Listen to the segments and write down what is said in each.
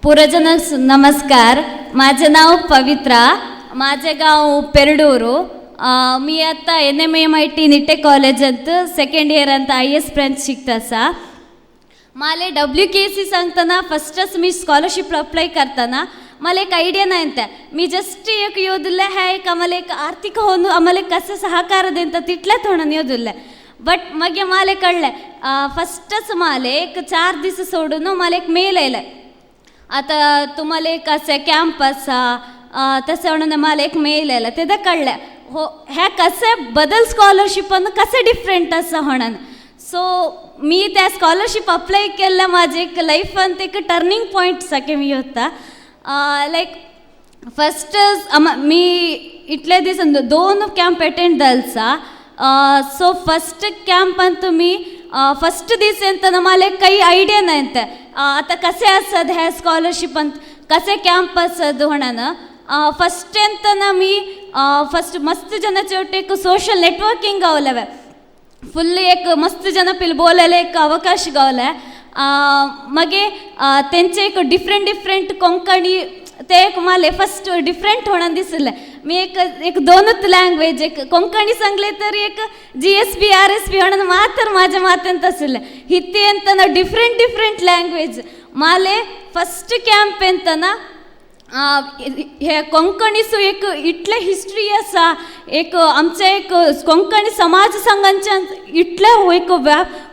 पुरजन नमस्कार. माझे नाव पवित्रा, माझे गाव पेरडूರು. मी आता एनएमएमआयटी निट्टे कॉलेजांत सेकंड इयर ಅಂತ I S branch शिकता. माले डब्ल्यू के सी सांगतना फस्टच मी स्कॉलरशिप अप्लाय करताना मला एक आयडिया नाही ಅಂತ. मी जस्ट एक योदिಲ್ಲ, ಹ್ಯಾ एक आम्हाला एक आर्थिक होऊन आम्हाला कसे ಸಹಕಾರ ಅಂತ तितलेच म्हणून योदिल्ले. बट मागीर माले कळ्ळें, फस्टच माले एक 4 दीस सोडून मला एक मेल आयलें, आता तुम्हाला एक असे कॅम्प आसा तशें म्हणून मला एक मेल आयलें. तेन्ना कळ्ळें हो ह्या कसे बदल स्कॉलरशिपान कसे डिफरंट आसा म्हणून. सो मी त्या स्कॉलरशीप अप्लाय केल्लें, माझे एक लायफांत एक टर्निंग पॉयंट सारकें मी होता. लायक फस्ट मी इतले दीस दोन कॅम्प अटेंड जालसा. सो फस्ट कॅम्पान तुमी फस्ट दीस येतना मला काही आयडिया नाही आता कसे आसत ह्या स्कॉलरशिपांत, कसे कॅम्प आसत म्हणून. फस्ट येतना मी फस्ट मस्त जनाचे एक सोशल नेटवर्किंग गावलें, फुल एक मस्त जन पिल बोलायला एक अवकाश गावलाय. मागीर तेंचे एक डिफरंट डिफरंट कोंकणी ते एक माले फस्ट डिफरंट म्हणून दिसलें. मी एक एक दोनूच लँग्वेज, एक कोंकणी सांगले तर एक जीएसपी आरएसपी म्हणून मात्र माझ्या मातेंत आसलें. हिती ಎಂತನ ಡಿಫ್ರೆಂಟ್ ಡಿಫ್ರೆಂಟ್ ಲ್ಯಾಂಗ್ವೇಜ್. माले फस्ट कॅम्प येतना हे कोंकणीचो एक इतले हिस्ट्री आसा, एक आमचे एक कोंकणी समाज संघांच्यान इतले एक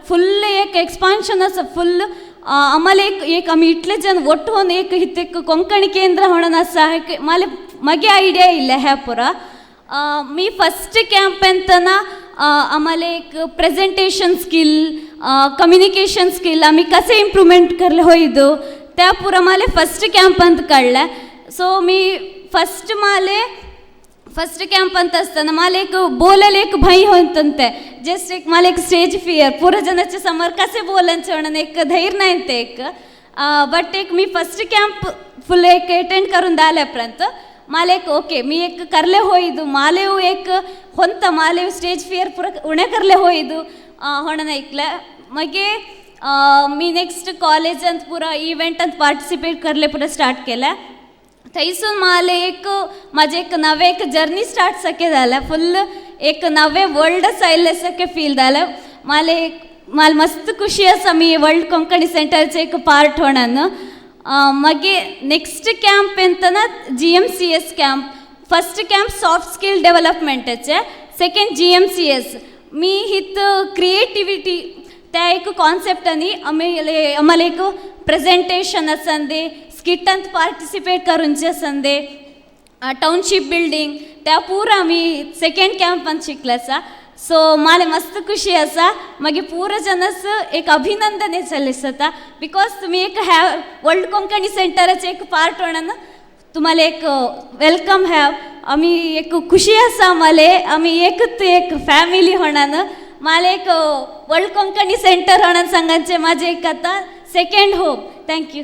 फुल्ल एक एक्सपान्शन आसा फुल्ल. आम्हाला एक एक आमी इतले जण ಒಟ್ಟೋನ್ एक हित एक कोंकणी केंद्र म्हणून आसा. माले मागीर आयडिया येयल्लें ह्या पुरा. मी फस्ट कॅम्प येतना आम्हाला एक प्रेझेंटेशन स्किल, कम्युनिकेशन स्किल आमी कसे इम्प्रुवमेंट करले होयदो, त्या पुरा माले फस्ट कॅम्पांत कळ्ळें. सो मी फस्ट माले फस्ट कॅम्पांत असताना मला एक बोलायला एक भंय होतंते, जस्ट एक मला एक स्टेज फिअर, पुरा जनाच्या समोर कसे बोलायचं म्हणून एक धैर्य नाही ते एक. बट एक मी फस्ट कॅम्प फुल एक अटेंड करून दाल्यापर्यंत मला एक ओके, मी एक करले होईದು, मालेವು एक ಹೊಂತ मालेವು स्टेज फिअर पुरा उणे करले होईದು म्हणून ऐकलं. मागीर मी नेक्स्ट कॉलेजांत पुरा इव्हेंटांत पार्टिसिपेट करले पुरा स्टार्ट केलें. थंयसून माले एक म्हाजें एक नवें एक जर्नी स्टार्ट सारकें जालें, फुल्ल एक नवें वर्ल्डच आयिल्लें सारकें फील जालें. माले एक म्हाका मस्त खुशी आसा मी वर्ल्ड कोंकणी सेंटरचे एक पार्ट म्हणून. मागीर नेक्स्ट कॅम्प येतना GMCS camp. First camp soft skill डेव्हलपमेंटाचे, second जीएमसीएस. मी हित क्रिएटिविटी त्या एक कॉन्सेप्टांनी आमी आम्हाला एक प्रेझेंटेशन आसंदे, स्किटांत पार्टिसिपेट करूंचे आसंदे, टाउनशीप बिल्डींग, त्या पुरा आमी सेकंड कॅम्पान शिकले आसा. सो माले मस्त खुशी आसा. मागीर पुरा जनस एक अभिनंदन जाता, because तुमी एक ह्या वर्ल्ड कोंकणी सेंटराचे एक पार्ट म्हणून तुम्हाला एक welcome have. आमी एक खुशी आसा, आम्हाले आमी एकच एक फॅमिली म्हणून. मला एक वर्ल्ड कोंकणी सेंटर म्हणून सांगायचे माझे एक आता सेकंड होम. Thank you.